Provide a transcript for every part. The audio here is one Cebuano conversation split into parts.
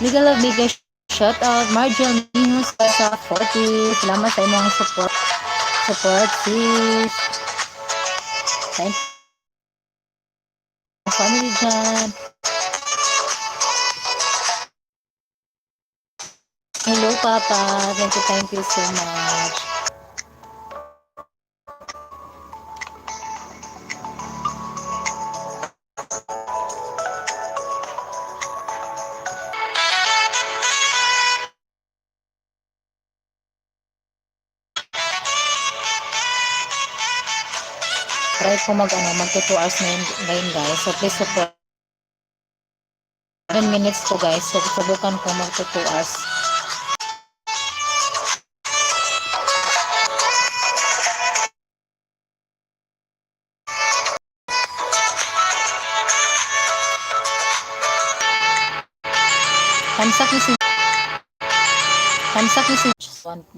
Mega love, mega shout out. Margel Minus sa 40. Salamat sa imong support. Support, sis. Thank you. Family dyan. Hello, Papa. Thank you so much. Try ko mag ano, magto 2 hours ngayon, ngayon guys. So please support. 7 minutes to, guys. So subukan ko magto 2 hours. Tamsak ni si 1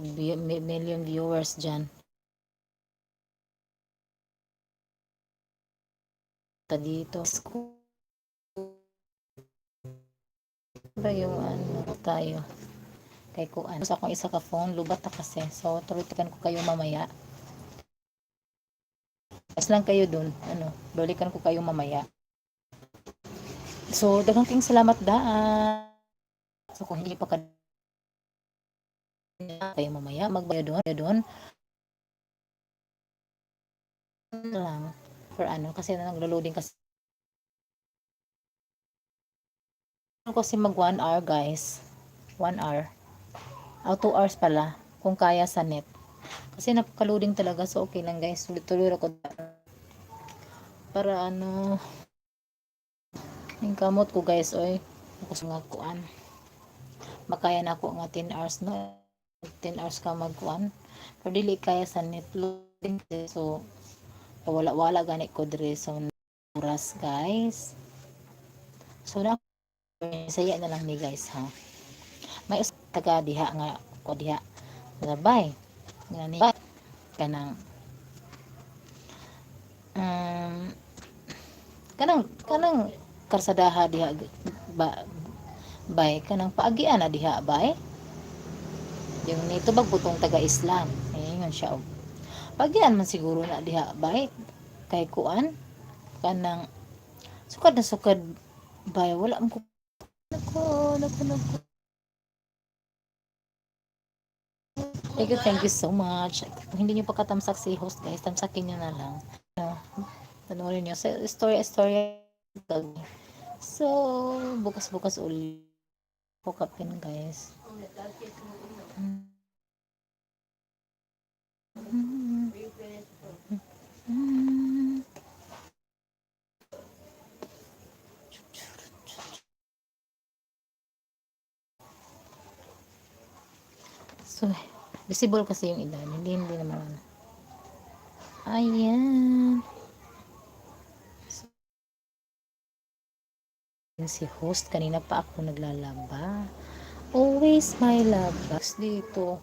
million viewers dyan. Ta dito. School ba yung ano tayo kay kuan sa akong isa ka phone, lubat na kasi, so tuloy-tuloy ko kayo mamaya. As lang kayo dun, ano, balikan ko kayo mamaya. So daghang king salamat daan. So kung hindi pa ka kayo mamaya magbayad doon doon lang for ano kasi naglo-loading kasi kasi mag 1 hour, guys, 1 hour o 2 hours pala kung kaya sa net kasi napaka-loading talaga. So okay lang, guys, tuloy ako para ano yung kamot ko, guys. Oy, ako sa nga kuan, makaya na ako nga 10 hours, no? 10 hours ka magkuan pero dili kaya sa net, loading. So wala wala gani ko dire sa oras, guys. So na saya na lang ni, guys, ha. May taga diha nga ko diha labay nga ni kanang kanang karsadaha diha ba bay, kanang paagian na diha bay, yung nito butong taga Islam, ingon siya og paagian man siguro na diha bay kay kuan kanang sukad na sukad bay, wala man ko. Nako, nako, nako. Thank you, thank you so much. Kung hindi niyo pa katamsak si host, guys, tamsakin niyo na lang. No, panoorin niyo. Sa story, story. So, bukas-bukas ulit. Pukapin, guys. So, visible kasi yung ilan. Hindi, hindi naman ano. Ayan. So, si host, kanina pa ako naglalaba. Always my love. Dito.